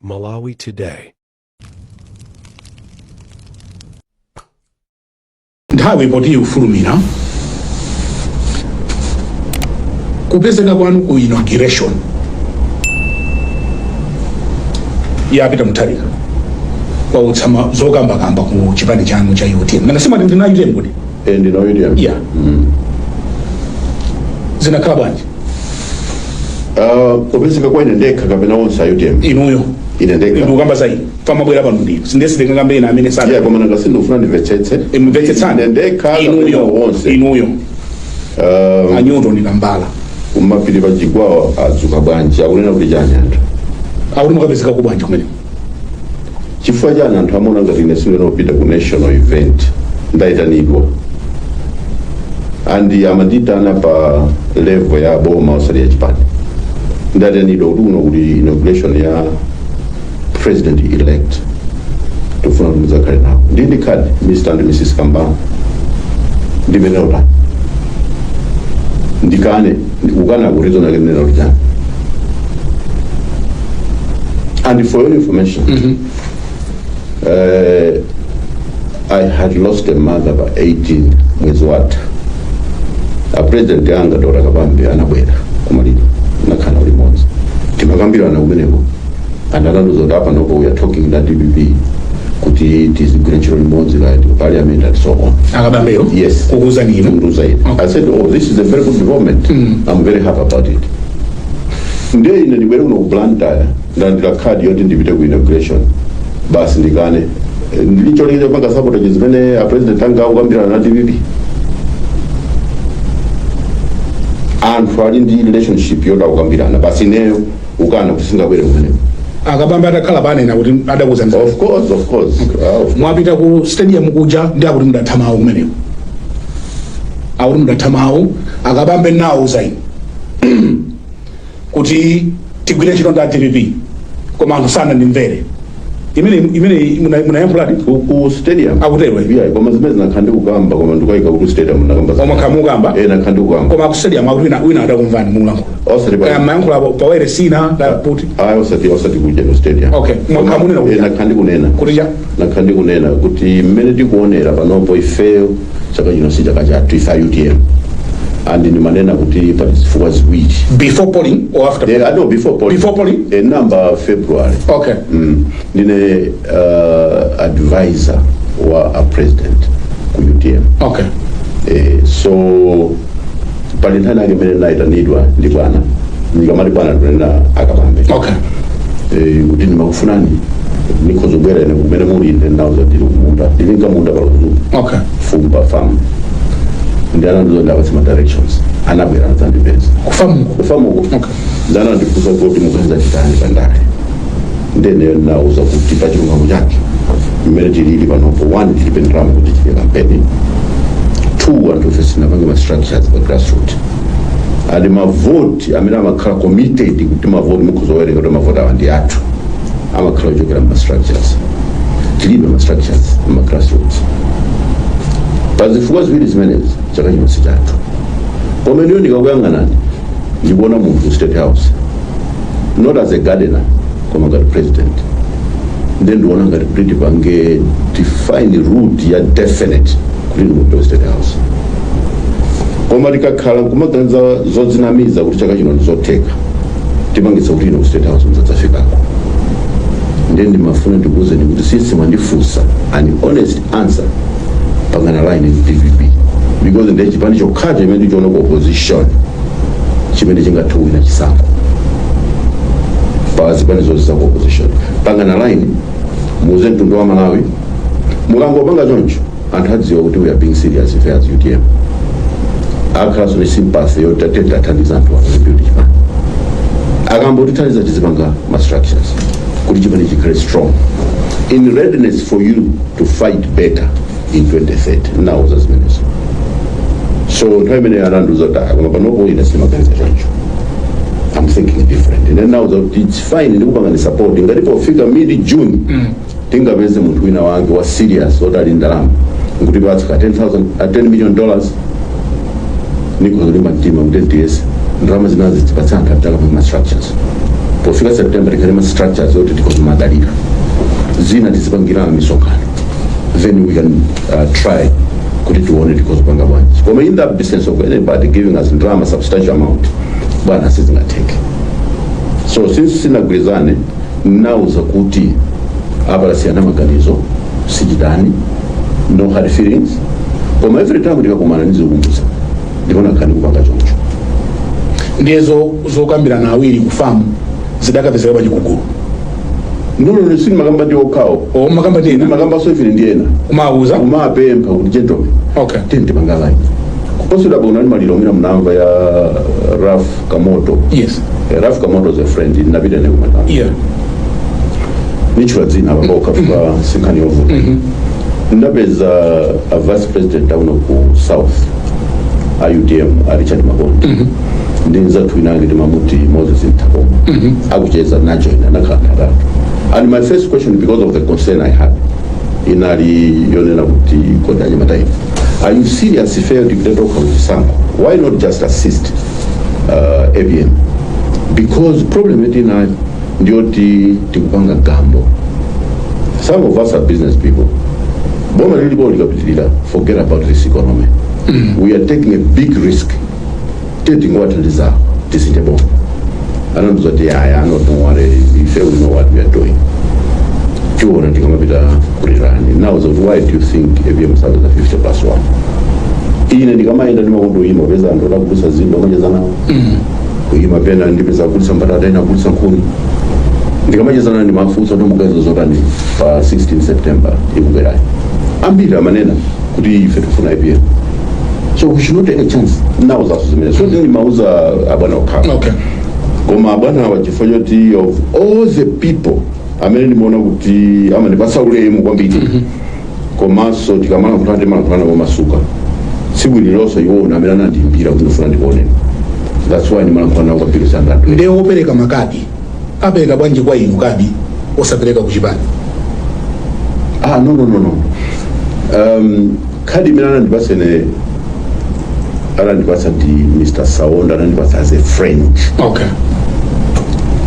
Malawi Today. Nthawi poti ikufulumira, kupezeka kwanu ku inauguration ya Peter Mutharika kwautsa zokambakamba ku chipani chanu cha UTM. Nanga simati ndina UTM kuti? Eh, ndina UTM. Yeah. Zinakhala bwanji? Kupezeka kwa ine ndekha kapena onse a UTM? Inuyo. Ine ndekha. Ndikukamba za inu, pamabwera pano ndinu sindesitingakambe ena amene sana. Yeah, koma nanga sindikufuna ndimvetsetse. Mvetsetsani. Ine ndekha kapena Inuyo. onse? Inuyo. A Newton Kambala. Kumapiri pa Chikwawa adzuka bwanji? Akunena kuti chani anthu? Akuti mukapezeka ku bwanji kumene? Chifukwa chani anthu amaona ngati ine sindinopita ku national event? Ndayitanidwa and amandiyitana pa level ya boma, osati ya chipani. Ndayitanidwa kuti kuno kuli inauguration ya president elect, tikufuna kuti mudzakhale nawo. Ndi ndi card, Mr and Mrs Kambala. Ndimene utani ndikane ndikukana kuti zonake ndinena kuti chani? And for your information, I had lost a mother by 18 mwezi watha. A president anga, Dr. Kabambe, anabwera kumaliro, nakhala limodzi, timakambirana kumeneko and anandiuza kuti apa nopo we are talking na DPP kuti tizigwira ntchito limodzi kaya ku parliament and so on. Akabambeyo? Yes. Kukuuzani inu? Kundiuza ine. I said, "Oh, this is a very good development. I'm very happy about it." Ndiye ine ndibwere kuno ku Blantyre, ndalandira khadi yoti ndipite ku inauguration, basi ndikane? Ndili cholinga chopanga sabotage zimene a president anga akukambirana na DPP? Anthu ali ndi relationship yoti akukambirana, basi ineyo ukana kuti singabwere kumeneko? Akabambe atakhala panena kuti adakuuzani? Of course, of course. Ah, of Mwapita ku stadium kuja ndi akuti mudatha mawu kumeneko, akuti mudatha mawu. Akabambe nawuza inu kuti tigwire ntchito ndi a DPP, koma anthu sanandimvere. Imene munayankhuladi? Ku stadium? Akutero, eh? Yeah, koma zimene zinakhala ndikukamba, koma ndikayika ku stadium nakamba. Koma khamukamba? Eh, nakhala ndikukamba. Koma ku stadium akuti wina adakumvani mulankhula. Osati Kaya mayankhula pa wailesi ina kaya kuti? Ayi, osati kuja ku stadium. Okay, mwakhamunena kuti Eh, nakhala ndikunena. Kuti cha? Nakhala ndikunena kuti mmene tikuonera panopo ifeyo, chaka chino si chaka chathu ife a UTM, and ndimanena kuti pali zifukwa ziwiri. Before polling or after? Eh, no, before polling. Before polling? Eh, number February. Ndine advisor wa a president ku UTM. Eh, so pali nkhani yake imene nayitanidwa ndi bwana, ndikamati bwana ndikunena Akabambe. Eh, kuti ndimakufunani, nikhoza kubwera ine kumene muli? Ine ndinawuza ndili kumunda, ndili nkamunda palozu. Fumba farm. Ndi anandiuza ndapatse ma directions, anabwera anadzandipeza. Kufamuko? Kufamuko. Ndi anandifunsa kuti mukuganiza chitani pandale. Ndeneyo ndinawuza kuti pa chilungamo chake mmene tilili panopo, one, tilibe ndalama kuti tichite kampeni; two, anthu ife sinapange ma structures pa grassroot, and mavoti amene amakhala committed kuti mavoti mukhoza kuwerenga kuti mavoti awa ndi athu amakhala kuchokera ma structures. Tilibe ma structures ma grassroots. Pa zifukwa ziwiri zimenezi, chaka chino si chathu. Koma ineyo ndikakuyang'anani, ndikuona munthu ku State House, not as a gardener koma ngati president. Ndiye ndikuona ngati kuti tipange define route ya definite kuti ndikupita ku State House. Koma tikakhala nkumaganiza zodzinamiza kuti chaka chino ndizotheka, timangitsa kuti ino ku State House muzadzafikako. Ndiye ndimafuna ndikuwuzeni kuti since mwandifunsa an honest answer, pangani align ndi DPP, because ndiye chipani chokhacho chimene ndichiona ku opposition chimene chingathe kuwina chisankho pa zipani zonse za ku opposition. Pangani align, muuze mtundu wa Malawi. Mukangopanga choncho, anthu adziwa kuti we are being serious. Ife as UTM akhalanso ni sympathy yoti tatete athandiza anthu abuild chipani. Akambotithandiza, tizipanga ma structures kuti chipani chikhale strong in readiness for you to fight better in 2030. Nawuza zimenezo. So nthawi imene anandiuza kuti, "Ah, koma panopo ine simaganiza choncho, I'm thinking different." Ine nawuza kuti it's fine, ndikupangani support ngati pofika mid June tingapeze munthu wina wake wa serious oti ali ndalama nkuti patsa ka 10,000, $10 million, nikhoza kulimba mtima kuti ndiyese ndalama zinazi zipatsa anthu apitaka pa ma structures. Pofika September tikhale ma structures yoti tikozimadalira, zina tizipangira misonkhano, then we can try kuti tione tikozipanga bwanji. Koma in the absence of anybody giving us drama, substantial amount, bwana, sizingatheke. So since sinagwirizane, nauza kuti apa tasiyana maganizo, sichitani, no hard feelings, koma every time tikakumana ndizikumbutsa, ndikuona khani kupanga choncho. Ndiye zokambirana awiri kufamu zidakapezeka bwanji kugulu? No, sinimakamba ndi okhawo. O, makamba ndi ena? Ndimakamba so ifine ndi ena. Umawuza? Umapempha kuti, "Gentlemen, tiyeni tipanga line." Kuposera kunali maliro amene munamva ya Ralph Kamoto. Yes. Ralph Kamoto is a friend, ndinapita naye kumatanga. Nichula dzina apa okhafuka, sinkhani yovuta. Ndapeza a vice president auno ku south a UTM, a Richard Makonde, ndi nzathu inange timamuti Moses Ntakoma, akucheza, najoina, nakhala atatu. And my first question, because of the concern I had, inali yonena kuti, "Kodi anyamata, are you serious? Ifeyo tikutetoka kuchisankho, why not just assist APM? Because problem yetu inayo ndiyoti tikupanga gamble. Some of us are business people. Boma lilipo likapitilira, forget about this economy. We are taking a big risk. Tiye tingowathandizawo, tisinthe boma." Anandiuza kuti, "Aya, no, don't worry, ife we know what we are doing, tiona tikamapita kulirani." Nauza kuti, "Why do you think APM sapeza 50 plus 1? Ine ndikamayenda ndimakonda kuyima, peza anthu adagulitsa zinthu, amacheza nawo, kuyima pena ndipeza agulitsa mbatata, ena agulitsa nkhuni. Ndikamacheza nawo ndimafunsa kuti, 'Muganiza zotani pa 16 September ikubwerayo?' Ambiri amanena kuti, 'Ife tifuna APM, so we should not take a chance.' Nauzaso zimene, so ndimauza abwana okhala. Koma abwana awa, chifukwa choti of all the people amene ndimaona kuti amandipatsa ulemu kwambiri, komanso tikamalankhulana timalankhulana momasuka, tsiku lililonse iwona amene anandiyimbira kuti ndifuna ndikuoneni. That's why ndimalankhulana nawo kwambiri, sanganthu. Ndiye wopereka makadi apereka bwanji kwa inu kadi, osapereka kuchipani? Ah, no, khadi imene anandipatsa ine, anandipatsa ndi Mr Saonda, anandipatsa as a friend.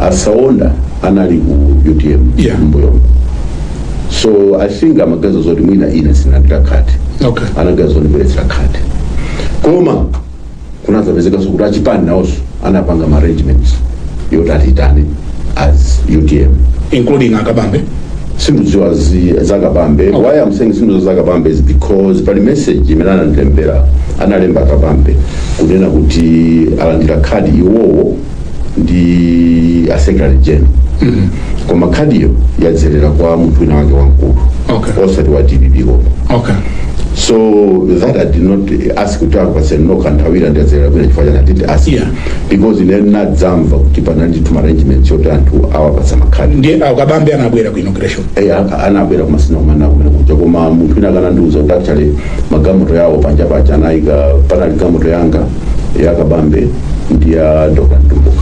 Asaonda anali ku UTM mbuyomo, so I think amaganiza zoti mwina ine sinalandira khadi. Anaganiza zondibweretsera khadi, koma kunadzapezekanso kuti achipani nawonso anapanga ma arrangements yoti atitane as UTM. Including Akabambe? Sindidziwa zakabambe. Why I'm saying sindidziwa zakabambe is because pali message imene anandilembera, analemba Akabambe, kunena kuti alandira khadi iwowo ndi a secretary general, koma khadiyo yadzerera kwa munthu wina wake wamkulu, osati wa DPP koma. So that I did not ask kuti akupatse nokha nthawira ndiyadzerera kwina chifukwa chani. I didn't ask because ine nadzamva kuti panali ndithu arrangements yoti anthu awapatsa makhadi. Ndiye Akabambe anabwera ku inauguration? Eh, anabwera kumasina kumana kumene kuja, koma munthu wina akanandiuza kuti actually magalimoto yawo panja paja anayika, panali galimoto yanga, yakabambe ndi ya Dr Mtumbuka.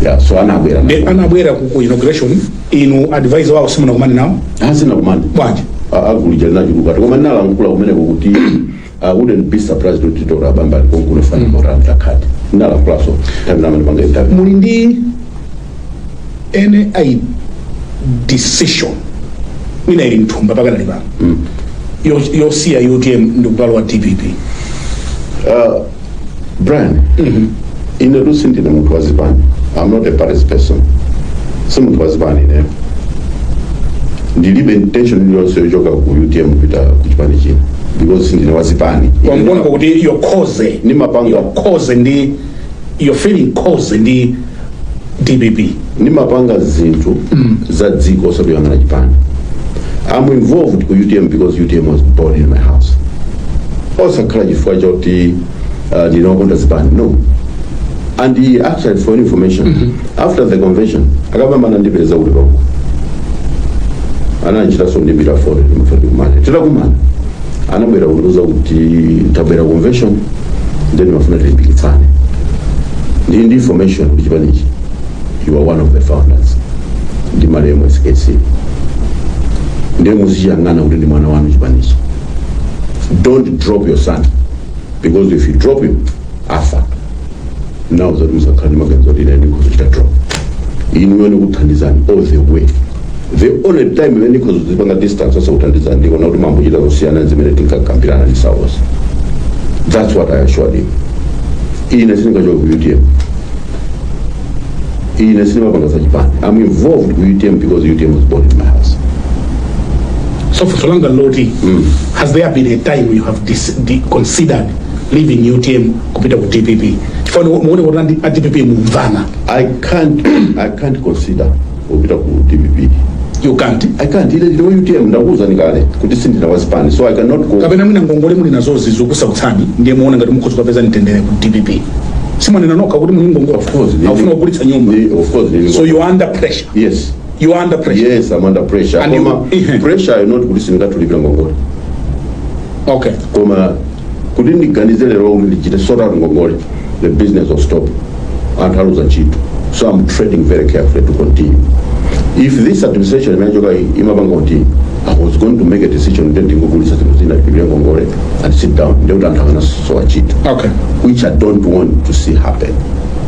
Yeah, so anabwera. Ndiye anabwera ku inauguration, inu advisor wawo simunakumane nawo? Asina kumane. Bwanji? Agulija linachuluka, koma ndinalankhula kumeneko kuti I wouldn't be surprised kuti Dr Kabambe ali konkuno fana kulandira khadi. Ndinalankhulaso nthawi imene amandipanga interview. Muli ndi any i decision mwina ili mthumba pakanali pano yosiya UTM ndikukalowa DPP? Brian, ine tu sindine munthu wa zipani. I'm not a party person, si munthu wa zipani ineyo. Ndilibe intention iliyonse yochoka ku UTM kupita ku chipani china because sindine wa zipani. Wamkuona kuti your cause Nimapanga. your cause ndi your feeling, cause ndi DPP. Nimapanga zinthu za dziko osatuyang'ana chipani. I'm involved ku UTM because UTM was born in my house, osakhala chifukwa choti ndinokonda zipani, no. And he actually, for information, after the convention akapambana ndipeza kuti pako ananchitanso ndimbira phone, ndimafuna tikumane. Titakumana anabwera kundiuza kuti, "Tabwera convention, then mafuna tilimbikitsane. Ndili ndi information kuti chipanichi you are one of the founders ndi malemu SKC, ndiye muzichiyang'ana kuti ndi mwana wanu chipanichi. Don't drop your son, because if you drop him, afa." Now zoti musakhala ndi maganizo kuti ine ndikhoza kuchita drop. Inuyo nikuthandizani all the way. The only time imene ndikhoza distance osakuthandizani, ndikuona kuti mambochita zosiyana zimene tinkakambirana ndi Saulos. That's what I assured him. Ine sindingachoke ku UTM. Ine sindimapanga zachipani. I'm involved with UTM because UTM was born in my house. So funso langa loti, has there been a time you have considered leaving UTM kupita ku DPP, chifukwa muone kuti a DPP mumvana? I can't consider kupita ku DPP. You can't? I can't. Ine ndili wa UTM, ndakuwuzani kale kuti sindina wazipani, so I cannot go. Kapena mwina ngongole muli nazozi zikukusautsani, ndiye muona ngati mukhoza kupeza mtendere ku DPP? Simanena nokha kuti muli ngongole? Of course. Aufuna kugulitsa nyumba. Of course. So you are under pressure? Yes. You are under pressure? Yes, I'm under pressure. And Koma pressure not kuti sindingatulipira ngongole. Koma kuti ndiganize lero kuti ndichite sort out ngongole, the business will stop, anthu aluza ntchito. So I'm treading very carefully to continue. If this administration imene choka imapanga continue, I was going to make a decision, then ndingogulitsa zinthu zina, ndilipire ngongole and sit down, ndikuti anthu akanasowa ntchito, which I don't want to see happen.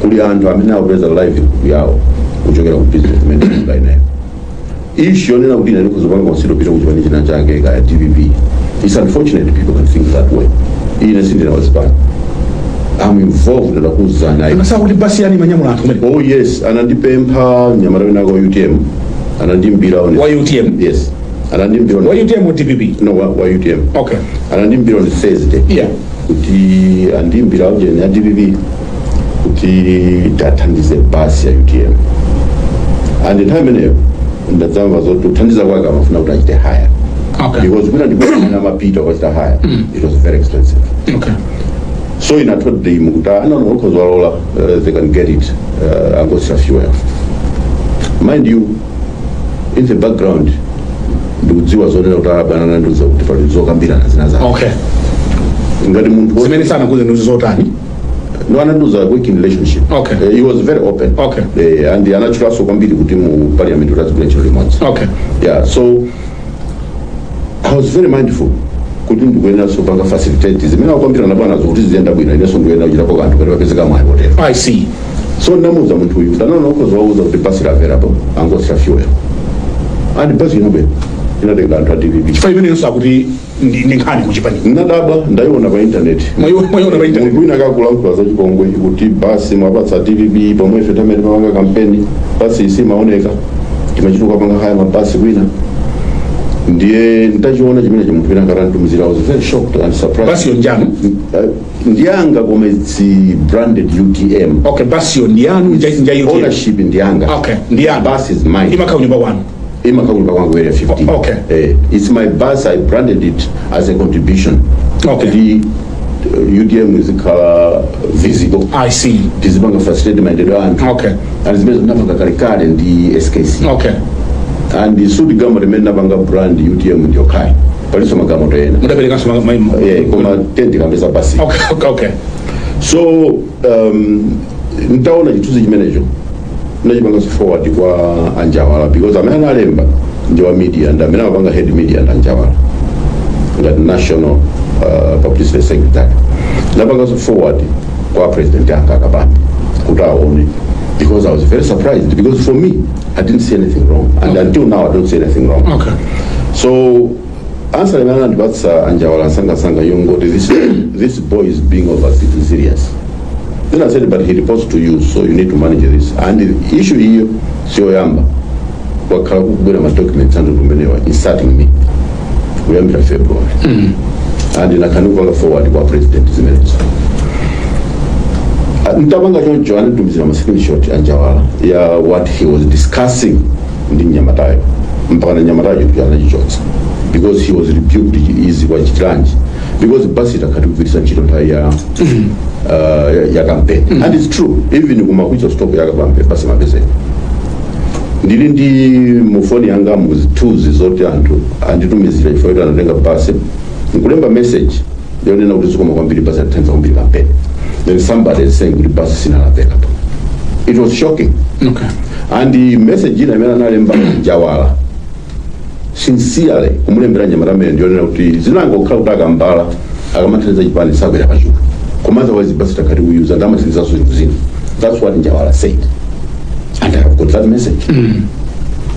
Kuli anthu amene akupeza livelihood yawo kuchokera ku business imene ndikupanga ineyo. Issue yonena kuti ine ndikuzopanga consider kupita ku chipani china chake, kaya DPP, it's unfortunate people can think that way. Ine sindina wazipani. I'm involved, ndakuwuzani. Anasaka kuti basi yani manyamula anthu kumene? Oh yes, anandipempha mnyamata wina wa UTM, anandimbira on Wa UTM? Yes, anandimbira on Wa UTM or DPP? No, wa UTM. Anandimbira on Thursday kuti andimbira ujeni ya DPP kuti ndathandize basi ya UTM, and nthawi imeneyo ndadzamva zoti kuthandiza kwake amafuna kuti achite hire, because kwina ndikuona amapita ukachita hire, it was very expensive. So ine I told them kuti, "Ah, no, ukhoza walola, they can get it, angosira fuel." Mind you, in the background ndikudziwa zonena kuti abana nandiuza kuti pali zokambirana zina zake. Ngati munthu Zimene sanakuze ndi zotani? No, anandiuza working relationship. He was very open. And anachulaso kwambiri kuti mu parliament kuti azigwira ntchito limodzi. Yeah, so I was very mindful kuti ndikuyeneranso panga facilitate zimene akuambirana bwanazo kuti ziyenda bwino. Inenso ndikuyenera kuchitapo kanthu kuti papezeka mwayi potero. I see. So ndamuuza munthu uyu, ndanaona ukhoza wauza kuti basi la available, angosira fuel, and basi inabwera, inatenga anthu a DPP. Chifukwa imenenso akuti ndi nkhani kuchipani. Ndadabwa, ndayiona pa internet. Mwayiona pa internet? Munthu wina akakulankhula za chipongwe kuti basi mwapatsa DPP, pomwe ife tamene pamanga kampeni basi isi imaoneka timachituka panga haya mabasi kwina. Ndiye ndachiona chimene munthu wina akatanditumizira, I was very shocked and surprised. Basiyo njanu? Ndiyanga, koma it's branded UTM. Okay, basiyo ndiyanu, nja UTM? Ownership ndiyanga. Okay, ndiyanu. Bus is mine. Imakhala kunyumba kwanu? Imakhala kunyumba kwangu, Area 15. It's my bus. I branded it as a contribution kuti UTM izikhala visible, I see. tizipanga facilitate mayendedwe anthu. And zimene zinapanga kalekale ndi SKC. And suti galimoto imene napanga brand UTM ndiyokhayi, palinso magalimoto ena. Mudaperekanso Koma tendikambeza basi. Okay. So ntaona chithunzi chimenecho, ndachipanganso forward kwa Anjawala, because amene analemba ndi wa media, ndi amene amapanga head media ndi Anjawala ngati national publicity secretary. Ndapanganso forward kwa president anga Akabambe kuti aone, because I was very surprised, because for me I didn't see anything wrong, and until now I don't see anything wrong. So answer imene anandipatsa Anjawala nsangasanga yongoti, This boy is being over serious." Then I said, "But he reports to you, so you need to manage this." And the issue iyo siyoyamba, wakhala kukubwera ma documents anthu kumenewa insulting me kuyambira February, and nakhani kupanga forward kwa president zimenezo. Ntapanga choncho, anatumizira ma screenshot Anjawala ya what he was discussing ndi mnyamatayo, mpaka na mnyamatayo chinthu anachichotsa because he was rebuked, izi kwa chitilanji, because basi itakati kugwiritsa ntchito nthawi ya campaign. And it's true, even kumakwitsa stop ya campaign basi mapezeka. Ndili ndi mufoni yanga muzithunzi zoti anthu anditumizira chifukwa kuti anatenga basi nkulemba message yonena kuti zikoma kwambiri, basi athandiza kwambiri campaign. Then somebody is saying kuti basi sinali available. It was shocking. And the message ina imene analemba Jawala sincerely kumulembera nyamata amene ndionena kuti zinangokhala kuti akambala akamathandiza chipani sakwera pachulu, koma otherwise basi takati kuyuza ndamathandizanso zinthu zina. That's what Njawala said, and I have got that message.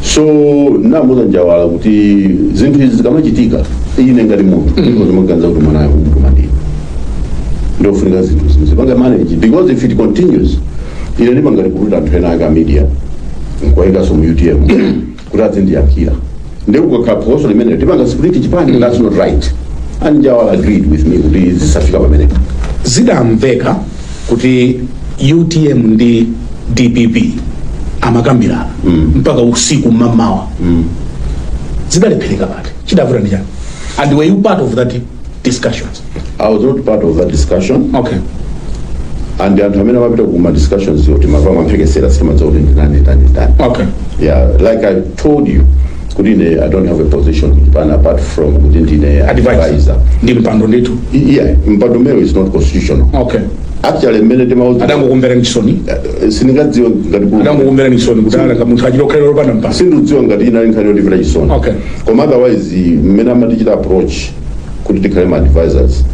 So namuza Njawala kuti zinthu izi zikamachitika, ine ngati munthu ndikozomaganiza kuti mwanayo umutuma ndine, ndofunika zinthu zimwe zipanga manage, because if it continues, ine ndimangati kuti anthu ena ake a media nkuwayikanso mu UTM kuti azindiyankhira, ndikukakhala phokoso limene tipanga split chipani. That's not right, and Njawala agreed with me kuti zisafika pamenepo. Zidamveka kuti UTM ndi DPP amakambirana mpaka usiku mmamawa. Zidalephereka pati? Chidavuta ndi chani? And were you part of that discussions? I was not part of that discussion. And anthu amene amapita kuma discussions yoti mapama mphekesera, sitimadza kuti ndinani, ndani, ndani. Yeah, like I told you kuti ine I don't have a position kuchipani apart from kuti ndine advisor. Advisor. Ndi mpando ndithu. Yeah, mpando umene is not constitutional. Actually, mmene timauza Adangokumverani chisoni? Sindingadziwe ngati Adangokumverani chisoni kuti alanga munthu achita okhalera lopanda mpando? Sindidziwa ngati inali nkhani yotimvera chisoni. Koma otherwise, mmene amatichita approach kuti tikhale ma advisors,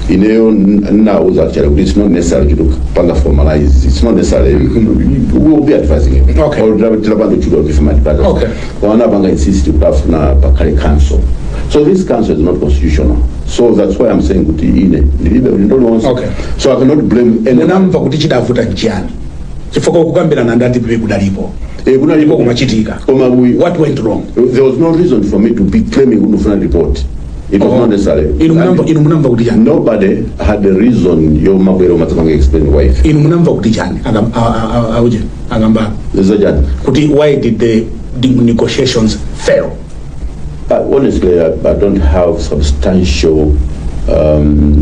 ineyo nnawuza actually kuti it's not necessary kuti panga formalize, it's not necessary, we will be advising you. Or tilapanda kuchudwa kuti ma advisors. Koma anapanga insist kuti afuna pakhale council, so this council is not constitutional. So that's why I'm saying kuti ine ndilibe udindo uliwonse. So I cannot blame anyone. Munamva kuti chidavuta nchiyani? Chifukwa kukambirana ndi DPP kudalipo. Eh, kunalipo. Ndipo kumachitika. Koma What went wrong? There was no reason for me to be claiming kuti ndifuna report. It was not necessary. Inu munamva kuti chani? Nobody had a reason yomabwera umadzapanga explain why ife. Inu munamva kuti chani? Auje akamba Zachani? kuti why did the negotiations fail? Honestly, I don't have substantial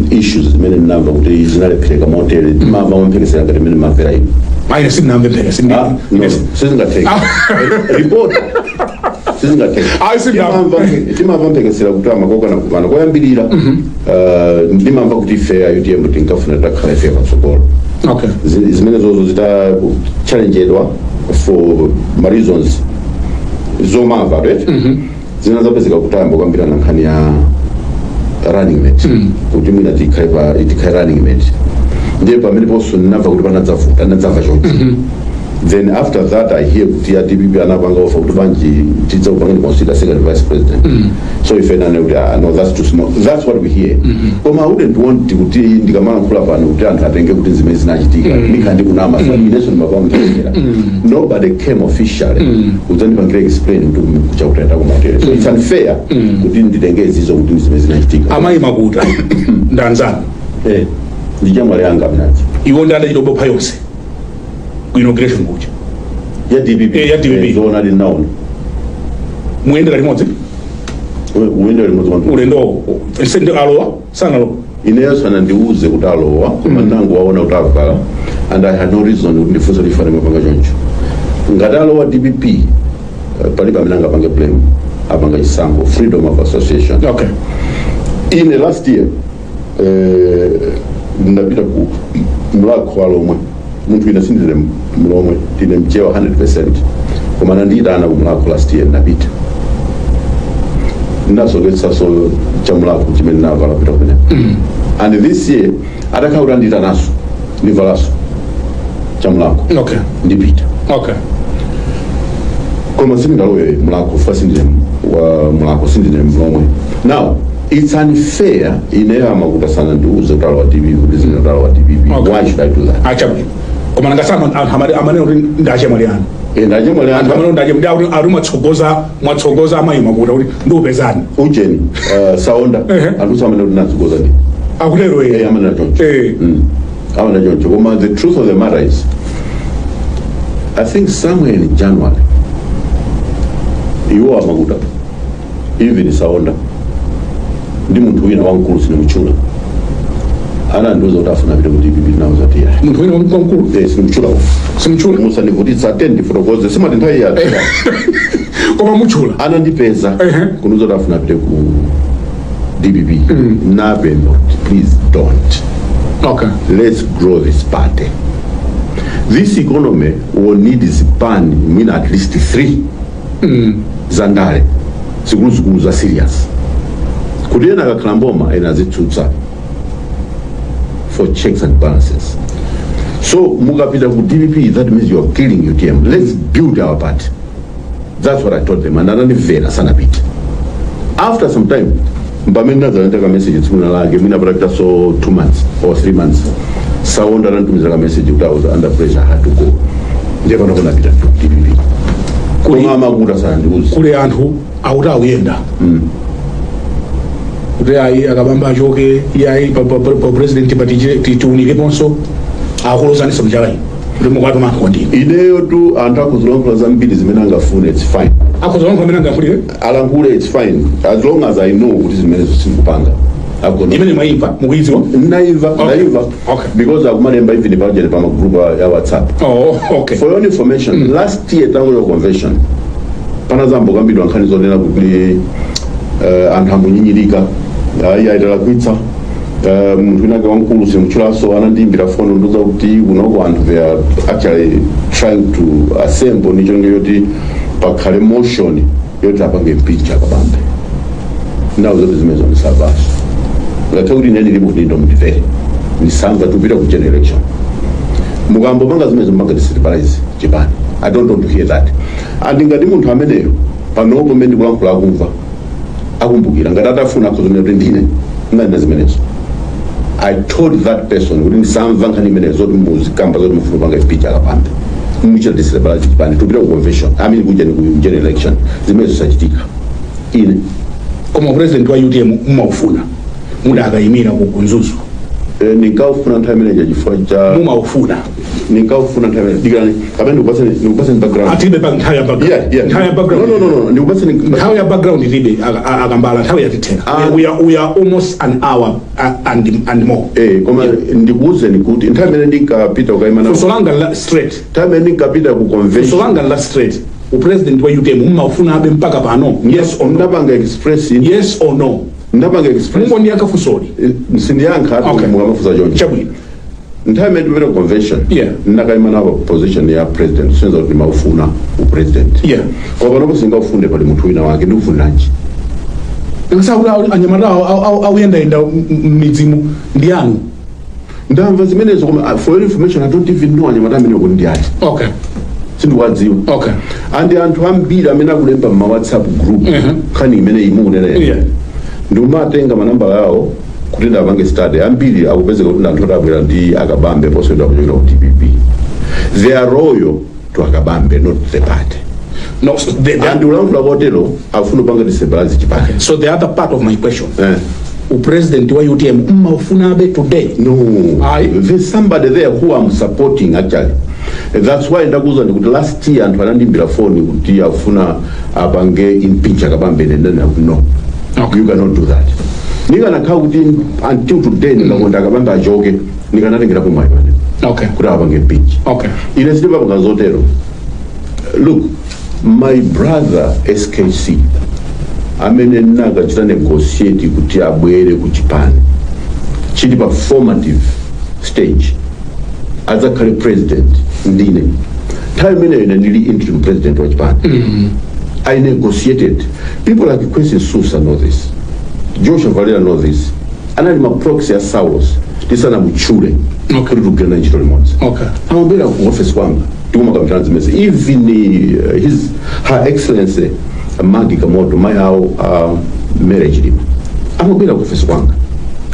issues zimene ndinamva kuti zinalephereka motere. Ndimamva mamphekesera ngati mmene mamvera inu. Aine sindinamve mpheke. Ah, no, sizingatheka report, sizingatheka. Ah, sindinamva. Timamva mphekesera kuti amakokana kukana koyambirira. Ndimamva kuti ife a UTM tinkafuna takhala ife patsogolo. Zimene zozo zita challengedwa for ma reasons zomamva, right? Zina zapezeka kuti ayamba kukambirana nkhani ya running mate, kuti mwina tikhale pa tikhale running mate. Ndiye pamene ponso ndinamva kuti panadzavuta, ndinadzamva choncho. Then after that I hear kuti ya DPP anapanga offer kuti banji tidzakupangani consider second vice president. So ife nane kuti, "Ah, no, that's too small." That's what we hear. Koma I wouldn't want kuti ndikamalankhula pano kuti anthu atenge kuti zimene zinachitika, ndikhala ndikunama. So inenso ndimapamphekera. Nobody came officially kudzandipangira explain kuti kuchakutenda kumotere, so it's unfair kuti nditenge izizo kuti zimene zinachitika. Amayi Makuta ndanzanu? Eh, ndi chamwali anga mnachi. Iwo ndi adachita bopha yonse ku inauguration kuja. Ya DPP? Eh, ya DPP. Eh, zoona, ndinaona. Muyendera limodzi? Uyendera limodzi kwanthu. Ulendo sende alowa, sanalowa? Ineyo sanandiuze kuti alowa, koma nangu waona kuti avala, and I had no reason kuti ndifunse kuti ifane mapanga choncho. Ngati alowa DPP, palibe amene angapange blame. Apanga chisankho, freedom of association. Ine last year ndinapita ku Mulakho wa Lomwe. Munthu ine sindine Mlomwe, ndine Mchewa 100%, koma nandiyitana ku Mulakho last year, ndinapita, ndinasoketsaso cha Mulakho chimene navala kupita kumeneko. And this year atakhala kuti andiyitanaso, ndivalaso cha Mulakho. Ndipita. Koma sindingalowe Mulakho fa sindine wa Mulakho, sindine Mlomwe. Now it's unfair. Ineyo amakuta sana ndiuze kuti alowa DPP, kuti zine kuti alowa DPP. Why should I do that? Achabwino, koma nangasama anthu amanena kuti ndachemwali anu. Ndachemwali anthu anga. Amanena ndache ndi akuti mwatsogoza amayi Makuta kuti ndiupezani. Ujeni, Saonda. Anthu samene kuti natsogoza ndi Akutero? Eh, amanena choncho. Amanena choncho, koma the truth of the matter is, I think somewhere in January, iwo amakuta, even Saonda ndi munthu wina wamkulu sinimutchula, anandiuza kuti afuna apite ku DPP. Nauza kuti ya. Munthu wina wamkulu? Eh, sinimutchula. Simutchula. Musandivutitsa, ate ndifotokoze, simati nthawi ya. Koma mutchula. Anandipeza kundiuza kuti afuna apite ku DPP. Napempha kuti please don't. Let's grow this party. This economy will need zipani mwina at least three zandale zikuluzikulu za serious, kuti ena akakhala mboma, ena azitsutsa, for checks and balances. So mukapita ku DPP, that means you are killing UTM. Let's build our party. That's what I told them, and anandimvera, sanapita. After some time, mpamene ndadzalandira ka message tsiku lake, mwina patapita so 2 months or 3 months, Saonda ananditumizira ka message kuti I was under pressure, I had to go. Ndiye pano kunapita to DPP. Koma amakuta sanandiuze. Kuli anthu akuti akuyenda kuti ayi, akabamba achoke, iyayi, pa president pa tiunikeponso, akulozaniso mchala ino kuti mukwatuma anthu kwandini. Ineyo tu, anthu akuzilankhula zambiri zimene angafune, it's fine. Akhoza amene angafulire. Alankhule, it's fine, as long as I know kuti zimenezo sindikupanga. I've got no- Imene mwayimva, mukuyidziwa? Naiva. Naiva. Because akumalemba even pajene pa magroup ya WhatsApp. Oh, okay. For your information, last year tangoyo convention, panazambokambidwa nkhani zonena kuti anthu amunyinyirika, ayi, aitalakwitsa. Munthu winake wamkulu, simutchulaso, anandiyimbira foni nduza kuti kunoko anthu, they are actually trying to assemble ndi cholinga choti pakhale motion yoti apange impeach akabambe. Ndawo zoti zimenezo ndisavaso, ngakhale kuti ine ndili mudindo, mundimvere, ndisamva. Tupita ku general election, mukambopanga zimenezo mumanga destabilize chipani. I don't want to hear that. And ngati munthu ameneyo panopo mmene ndikulankhula akumva, akumbukira, ngati atafuna akuzonena kuti ndine ndinanena zimenezo. I told that person kuti ndisamva nkhani imenezo zoti muzikamba zoti mufuna kupanga impeach akabambe, muchita destabilize chipani. Tupita ku convention, I mean kuja ni ku general election, zimenezo zisachitika ine. Koma president wa UTM mumaufuna mudakayimira ku Mzuzu? Ninkaufuna nthawi imeneja chifukwa cha Mumaufuna? Ninkaufuna nthawi imene, dikirani, kapena ndikupatseni background. Atilibe pa nthawi ya background. Yeah. Nthawi ya background. No, ndikupatseni. Nthawi ya background ilibe, akambala, nthawi yatithera. Ah. We are almost an hour and more. Koma ndikuwuzeni kuti nthawi imene ndinkapita kukayima nawo, Funso langa la straight. Nthawi imene ndinkapita ku Funso convention, langa la straight: upresident wa UTM mumaufuna abe mpaka pano, yes or no? Ndapanga express. Yes or no? Ndapanga express. Mungondiyankha funsoli. Sindiyankha. Okay. Mukamafunsa choncho. Chabwino. Nthawi imene ndipita ku convention, ndakayima nawo position ya president, sinza kuti ndimaufuna upresident. Koma panopo singaufunde, pali munthu wina wake, ndikufunanji? Nsakuti anyamata auyendayenda m'midzimu ndi anu. Ndamva zimenezo, koma for your information, I don't even know anyamata amene kuti ndi ati. Sindikuwadziwa. And anthu ambiri amene akulemba mma WhatsApp group nkhani imene imukunena, ndikumatenga manambala yawo kuti ndapange study. Ambiri akupezeka kuti ndi anthu oti abwera ndi akabambe poswedwa kuchokera ku DPP. They are loyal to akabambe, not the party. No, so the, And ulankhula kotero afuna upanga destabilize chipani. So the other part of my question: upresident wa UTM mmaufunabe today? No. Aye. There's somebody there who I'm supporting, actually. That's why ndakuza ndikuti last year anthu anandimbira foni kuti afuna apange impeach akabambe, and then no. You cannot do that. Nikanakhala kuti until today ndikakonda akabambe achoke, nikanatengerapo mwayi pamene kuti apange impeach. Ine sindimapanga zotero. Look, my brother SKC, amene nakachita negotiate kuti abwere ku chipani chili pa formative stage, adzakhale president, ndine nthawi imeneyo ine ndili interim president wa chipani. I negotiated. People like Quincy Susa know this, Joshua Valera know this, anali ma proxy ya Saulos tisanamutchule kuti tikugwirana ntchito limodzi. Amabwera ku office kwanga, tikumakambirana zimene. Even his her Excellency Maggie Kamoto, mayi awo Mary Chilima, amabwera ku office kwanga.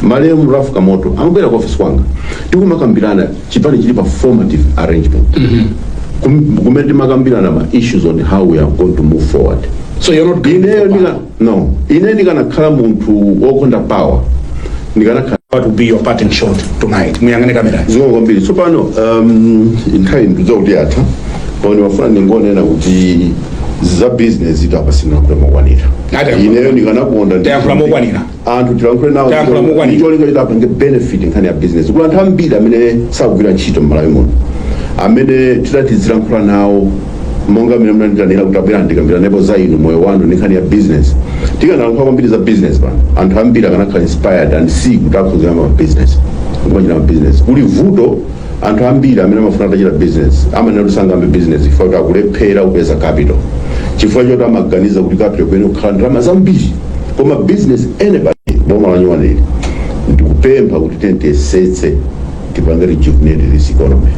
Malemu Ralph Kamoto amabwera ku office kwanga, tikumakambirana chipani chili pa formative arrangement. Kumene timakambirana ma issues on how we are going to move forward. So you're not Ineyo ndika no, ine ndikanakhala munthu wokonda power, ndikanakhala. What will be your parting shot tonight? Muyang'ane kamera. Zikomo kwambiri. Tsopano nthawi ndikudziwa kuti yatha, koma ndimafuna ndingonena kuti za business ito apa sindinalankhule mokwanira. Ati Ineyo ndikanakonda Tayankhula mokwanira. Anthu tilankhule nawo. Tayankhula mokwanira. Ndicholinga choti apange benefit nkhani ya business. Kuli anthu ambiri amene sakugwira ntchito m'Malawi muno amene tidati tizilankhula nawo monga amene munanditanira kuti abwera ndikambiranepo za inu, moyo wanu ndi nkhani ya business. Tikanalankhula kwambiri za business pano, anthu ambiri akanakhala inspired and see kuti akhozera ma business, kumachita ma business. Kuli vuto, anthu ambiri amene amafuna atachita business amanena kuti sangambe business chifukwa kuti akulephera kupeza capital, chifukwa choti amaganiza kuti capital kuyenera kukhala ndalama zambiri. Koma business, anybody, boma la nyuwaneli, ndikupempha kuti tiyesetse. Tipange rejuvenate this economy.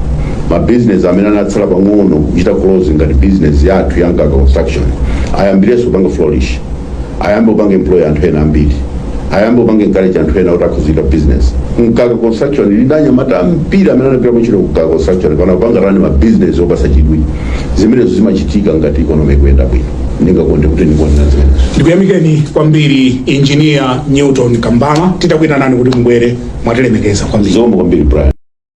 Ma business amene anatsala pang'ono kuchita close, ngati business yathu ya Mkaka Construction, ayambirenso kupanga flourish, ayambe kupanga employ anthu ena ambiri, ayambe kupanga encourage anthu ena kuti akhoza kuchita business. Mkaka Construction ili ndi anyamata ambiri amene anagwira ntchito ku Mkaka Construction, kana kupanga run ma business opasa chidwi. Zimenezo zimachitika ngati economy ikuyenda bwino. Ndingakonde kuti ndikuonera zimenezo. Ndikuyamikeni kwambiri, Engineer Newton Kambala. Titakuitanani kuti mubwere, mwatilemekeza kwambiri. Zikomo kwambiri, Brian.